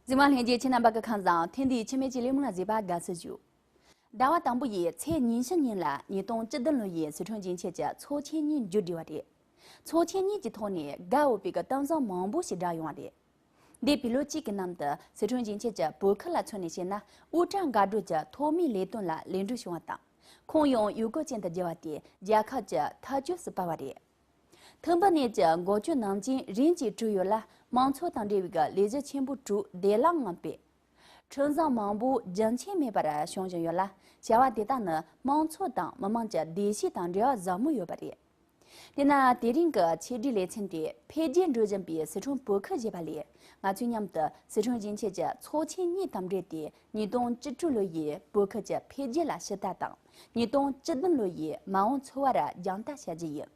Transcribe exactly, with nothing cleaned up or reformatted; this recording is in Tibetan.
གཟིགས་མོ་ལྷན་རྒྱས་ཁྱེད་རྣམ་པ་གི་ཁམས་བཟང་། ཐེངས་འདིའི་ཆི་མེད་ཀྱི་ལས་མུ་ལ་གཟིགས་པ་དགའ་བསུ་ཞུ། ཟླ་བ་དང་པོ་ཡི་ཚེས་ཉི་ཤུ་ཉིན་ལ་ཉིས་སྟོང་བཅུ་བདུན་ལོ་ཡི་སི་ཁྲོན་རྒྱན་ཆད་ཀྱི་ཚོགས་ཆེན་གཉིས་མཇུག་བསྒྲིལ་བ་རེད། ཚོགས་ཆེན་གཉིས་ཀྱི་ཐོག་ནས་དགའ་འོས་པའི་གི་གཏམ་བཟང་མང་པོ་ཞིག་བསྒྲགས་ཡོང་བ་རེད། འདས་པའི་ལོ་གཅིག་གི་ནང་དུ་སི་ཁྲོན་རྒྱན་ཆད་ཀྱི་བོད་ཁུལ་ལ་མཚོན་ནས་བཤད་ན། དབུལ་གྲལ་འགག་སྒྲོལ་གྱི་ཐོག་མའི་ལས་དོན་ལ་ལས་འགུལ་བྱུང་བ་དང་། ཁོང་ཡང་ཡུལ་སྐོར་ཅན་དུ་གྱུར་བ་དེ་རྒྱལ་ཁབ་ཀྱི་འཐབ་ཇུས་སུ་སྤེལ་བ་རེད། ཐིམ་ཕུ་ནས་ཀྱི་འགོ་བསྐྱོད་ནང་རྐྱེན་རིམ་གྱིས་གྲུབ་ཡོད་ལ། དམངས་འཚོ་དང་འབྲེལ་བའི་ལས་གཞི་ཆེན་པོ་དྲུག་བདེ་བླག་ངང་སྤེལ། འཕྲིན་བཟང་མང་པོ་རྒྱུན་ཆད་མེད་པར་བྱུང་བཞིན་ཡོད་ལ། བྱ་བ་དེ་དག་ནི་དམངས་འཚོ་དང་མི་དམངས་ཀྱི་བདེ་སྐྱིད་དང་འབྲེལ་བ་ཟབ་མོ་ཡོད་པ་རེད། དེས་ན་དེ་རིང་གི་ཆེད་སྒྲིག་ལེ་ཚན་དེ་འཕེལ་རྒྱས་འགྲོ་བཞིན་པའི་སི་ཁྲོན་བོད་ཁུལ་ཞེས་པ་ལས། ང་ཚོས་མཉམ་དུ་སི་ཁྲོན་རྒྱན་ཆད་ཀྱི་ཚོགས་ཆེན་གཉིས་དང་འབྲེལ་ཏེ་ཉིས་སྟོང་བཅུ་དྲུག་ལོ་ཡི་བོད་ཁུལ་གྱི་འཕེལ་རྒྱས་ལ་ཕྱིར་ལྟ་དང་། ཉིས་སྟོང་བཅུ་བདུན་ལོ་ཡི་མ་འོངས་འཚོ་བར་རྒྱང་ལྟ་བྱ་རྒྱུ་ཡིན།